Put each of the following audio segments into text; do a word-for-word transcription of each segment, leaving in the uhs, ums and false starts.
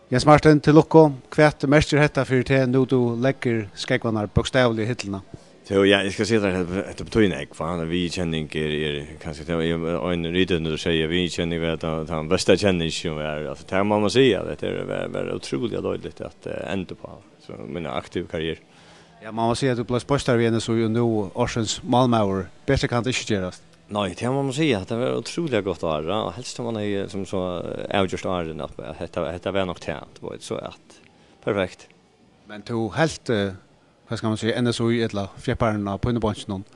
Jens Martin, til lukku. Hvat merkir hetta fyri teg, nú tú leggur skógvarnar bókstavliga í hillina? Jú, ja, eg skal siga tær, hetta, hetta betýðir nógv, va? Viðurkenning er, er kanska, tað er ein rithøvundur sigur, viðurkenning er tann, tann besta kenning sum er. Altso, tað má man siga, at tað er, var, var ótrúliga deiligt at, eh, enda uppá so mína aktivu karrieru. Ja, man má siga, at tú bleivst boystaður við N S Í og nú ársins málmaður. Betri kann tað ikki gerast. Nei, tað má man siga, at tað var ótrúliga gott ár, ja, og helst tá man hevði, sum so, eh, avgjørt áðrenn, at, at hetta, hetta var nokk tað, tú veit, so at, perfekt. Men tú helt, eh, hvat skal man siga, N S Í ella fjepparin á Pínubonkinum,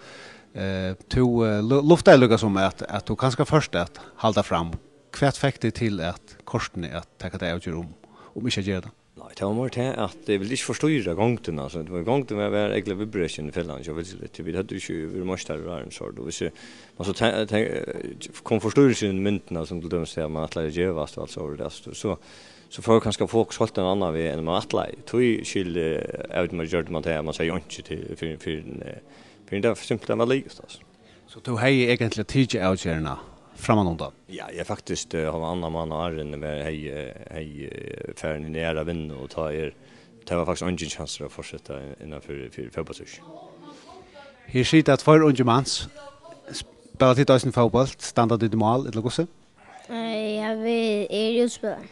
eh, tú, eh, lu-, luftaði líka sum at, at tú kanska fyrst at halda fram. Hvat fekk teg til at kortini at taka tað avgerð um, um ikki at gera tað? Nei, tað var meira tað, at eg vildi ikki forstýra gongdina, so tað var, gongdin var, var egentliga viðbrekin í felagnum, so vit, vit høvdu ikki verið meistarar áðrenn, so, og hvis eg, man so te-, te-, kom forstýringin inn í myndina, sum til dømis tað, at man ætlaði at gevast og alt so, so, so fór kanska fokus heilt ein annan veg enn man ætlaði. Tí skil, eh, eg veit, man gjørdi man tað, at man segði einki til, fyri, fyri, eh, fyri tað simpelthen var liðugt, altso. So tú hevði eigentliga tikið avgerðina frammanundan? Ja, eg faktiskt, eh, hálvan annan mánað áðrenn eg var, hevði, hevði, eh, farin inn í aðra vinnu, og tá er, tað var faktiskt eingin kjansur at fortseta innan fyri, fyri fótbóltsvirki. Her sita tveir ungir menn. Spæla tit eisini fótbólt? Standa tit í mál, ella hvussu? Eh, ja, vit eru útspælarar.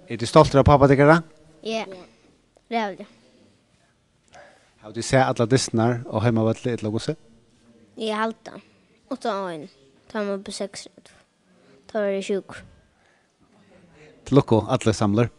Eru tit stoltir av pápa tykkara? Ja. Ræðuliga. Hava tit sæð allar dystirnar á heimavølli, ella hvussu? Eg haldi. Uttan ein. Tá man upp í seks. Tá var eg sjúkur. Til lukku, allir samlir.